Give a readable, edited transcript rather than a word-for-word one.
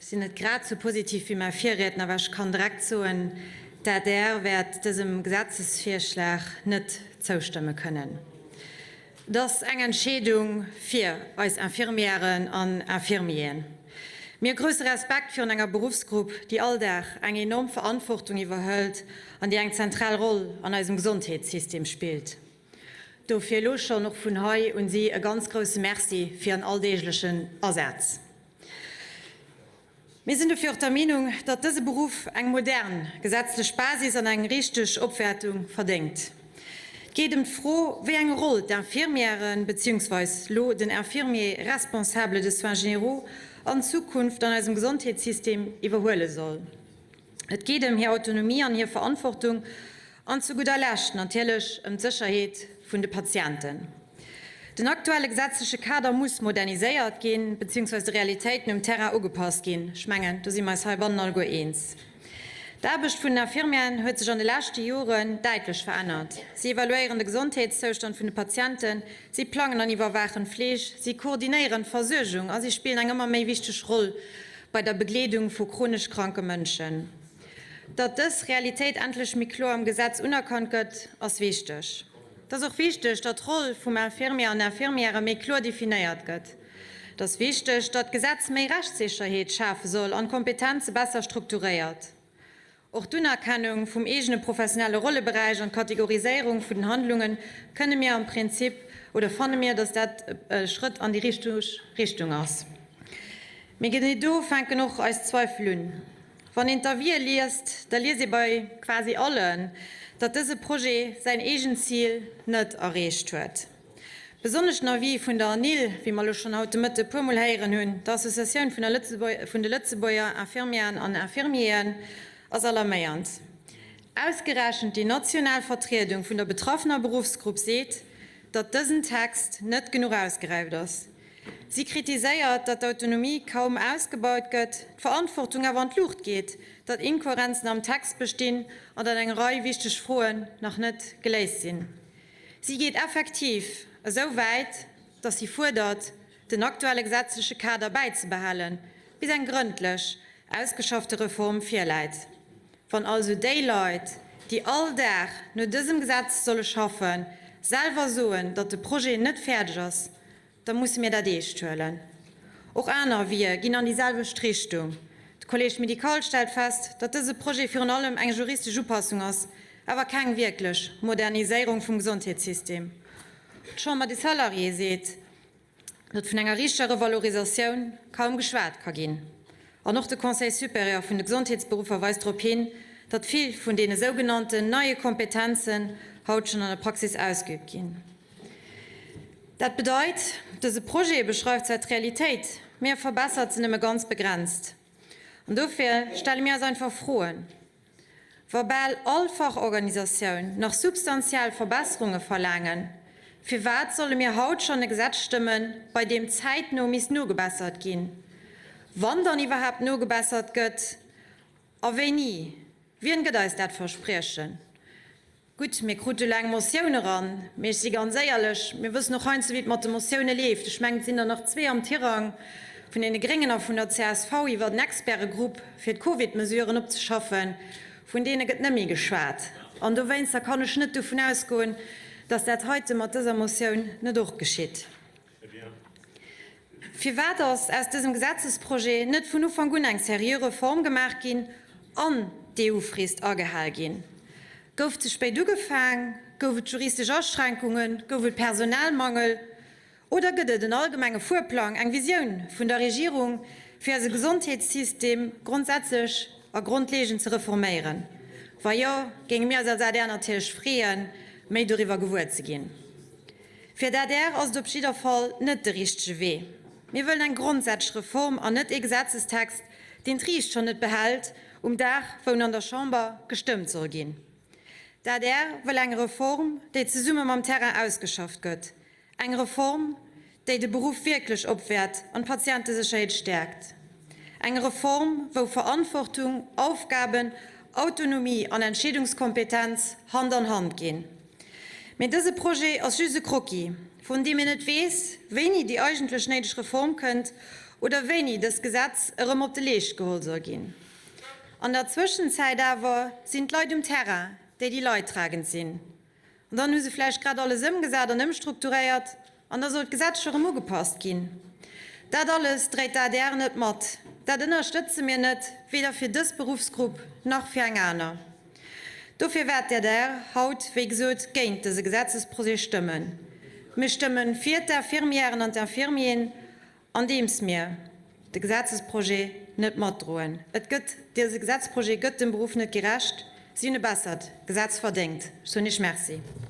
sinn net grad sou positiv wéi mäi Virriedner, awer ech kann direkt soen, d'ADR wäert dësem Gesetzesvirschlag net zoustëmme kënnen. Et ass eng Entscheedung fir eis Infirmièren an Infirmieren. Mir hu grousse Respekt virun enger Beruffsgrupp, déi all Dag eng enorm Verantwortung iwwerhëlt an déi eng zentral Roll an eisem Gesondheetssystem spillt. Dofir elo schonn och vun hei un si e ganz grousse Merci fir hiren alldeeglechen Asaz. Mir sinn dofir och der Meenung, datt dëse Beruff eng modern gesetzlech Basis an eng richteg Opwäertung verdéngt. Et geet ëm d'Fro, wéi eng Roll d'Infirmièren, beziehungsweis lo den Infirmier responsable de soins généraux, an Zukunft an eisem Gesondheetssystem iwwerhuele soll. Et geet ëm hir Autonomie an hir Verantwortung an zu gudder Lescht natierlech ëm d'Sécherheet vun de Patienten. Den aktuelle gesetzleche Kader muss moderniséiert ginn, beziehungsweise de Realitéiten um Terrain ugepasst ginn. Ech mengen, do si mer eis heibannen alleguer eens. D'Aarbecht vun den Infirmieren huet sech an de leschte Joren däitlech verännert. Si evaluéieren de Gesondheetszoustand vun de Patienten, si plangen an iwwerwaachen d'Fleeg, si koordinéieren d'Versuergung a si spillen eng ëmmer méi wichteg Roll bei der Begleedung vu chronesch kranke Mënschen. Datt dës Realitéit endlech méi kloer am Gesetz unerkannt gëtt, ass wichteg. Et ass och wichteg, datt d'Roll vum Infirmier an Infirmière méi kloer definéiert gëtt. Et ass wichteg, datt d'Gesetz méi Rechtssécherheet schafe soll an d'Kompetenze besser strukturéiert. Och d'Unerkennung vum eegene professionelle Rolleberäich an d'Kategoriséierung vun den Handlunge kënne mir am Prinzip, oder fanne mir, datt dat e Schrëtt an déi richteg Richtung ass. Mee genee do fänken och eis Zweifel un. Wann een d'Avisë liest, da liest ee bei quasi allen, datt dëse Projet säin eegent Zil net erreecht huet. Besonnesch den Avis vun der ANIL, wéi mer elo schonn haut de Mëtte e puermol héieren hunn, der Associatioun vun de Lëtzebuerger Infirmièren an Infirmieren, ass alarméiernd. Ausgerechent déi national Vertriedung vun der betraffener Beruffsgrupp seet, datt dësen Text net genuch ausgeräift ass. Si kritiséiert, datt d'Autonomie kaum ausgebaut gëtt, d'Verantwortung awer an d'Luucht geet, datt Inkohärenzen am Text bestinn an datt eng Rei wichteg Froen nach net geléist sinn. Si geet effektiv esou wäit, datt si fuerdert, den aktuelle gesetzleche Kader bäizebehalen, bis eng grëndlech ausgeschaffte Reform virläit. Wann also déi Leit, déi all Dag no dësem Gesetz solle schaffen, selwer soen, datt de Projet net fäerdeg ass, Da musse mir dat eescht huelen. Och aner Avisë ginn an déi selwecht Richtung. De Collège médical stellt fest, datt dëse Projet virun allem eng juristesch Upassung ass, awer keng wierklech Moderniséierung vum Gesondheetssystem. D'Chambre des Salariés seet, datt vun enger richteger Revalorisatioun kaum geschwat ka ginn. An och de Conseil supérieur vun de Gesondheetsberuffer weist drop hin, datt vill vun deene sougenannten neie Kompetenzen haut schonn an der Praxis ausgeübt ginn. Dat bedeit, dëse Projet beschreift zwar d'Realitéit, mee e verbessert se nëmme ganz begrenzt. An dofir stelle mir eis einfach Froen. Wa bal all Fachorganisatioun nach substantiell Verbesserunge verlaangen, firwat solle mir haut schonn e Gesetz stëmmen, bei deem zäitno misst nogebessert ginn, wann dann iwwerhaapt nogebessert gëtt, a wéini? Wien gëtt eis dat Verspriechen? Gutt, mir krute lo eng Motioun eran, mee ech si ganz éierlech, mir wëssen och heiansdo, wéi et mat de Motioune leeft. Ech mengen, et sinn der nach zwee am Tirang, vun deene Gréngen a vun der csv, iwwer en Expertegrupp fir d'Covid-Mesuren opzeschaffen. Vun deene gëtt net méi geschwat. An dowéinster kann ech net dovun ausgoen, datt dat heite mat dëser Motioun net och geschitt. Firwat ass aus dësem Gesetzesprojet net vun Ufank un eng seriö Reform gemaach ginn an d'EU-Frist agehal ginn? Gouf ze spéit ugefaang? Gouf et juristesch Aschränkungen? Gouf et Personalmangel? Oder gëtt et en allgemenge Fuerplang, eng Visioun vun der Regierung, fir eise Gesondheetssystem grondsätzlech a grondlegend ze reforméieren? Wa jo, géinge mir eis als adr natierlech freeën, méi doriwwer gewuer ze ginn. Fir d'ADR ass et op jidder Fall net de richtege Wee. Mir wëllen eng grondsätzlech Reform an net ee Gesetzestext, deen d'Riicht schonn net behält um Dag, wou en an der Chamber gestëmmt soll ginn. D'ADR wëll eng Reform, déi zesumme mam Terrain ausgeschafft gëtt. Eng Reform, déi de Beruff wierklech opwäert an d'Patientesécherheet stäerkt. Eng Reform, wou Verantwortung, Aufgaben, Autonomie an Entscheedungskompetenz Hand an Hand ginn. Mee dëse Projet ass just e Croquis, vun deem een net weess, wéini déi eigentlech néideg Reform kënnt. oder wéini dëst Gesetz erëm op de Leescht geholl soll ginn. An der Zwëschenzäit awer sinn d'Leit um Terrain, déi déi Leidtragend sinn. An dann hu se vläicht grad alles ëmgesat an ëmstrukturéiert an da soll d'Gesetz scho rëm ugepasst ginn. Dat alles dréit d'ADR net mat. Dat ënnerstëtze mir net, weder fir dës Beruffsgrupp nach fir eng aner. Dofir wäert d'ADR haut, wéi gesot, géint dëse Gesetzesprojet stëmmen. Mir stëmme fir d'Infirmièren an d'Infirmieren. Andeems mir de Gesetzesprojet net matdroen. Et gëtt, dëse Gesetzprojet gëtt dem Beruff net gerecht. Si hunn e bessert Gesetz verdéngt. Ech soen Iech Merci.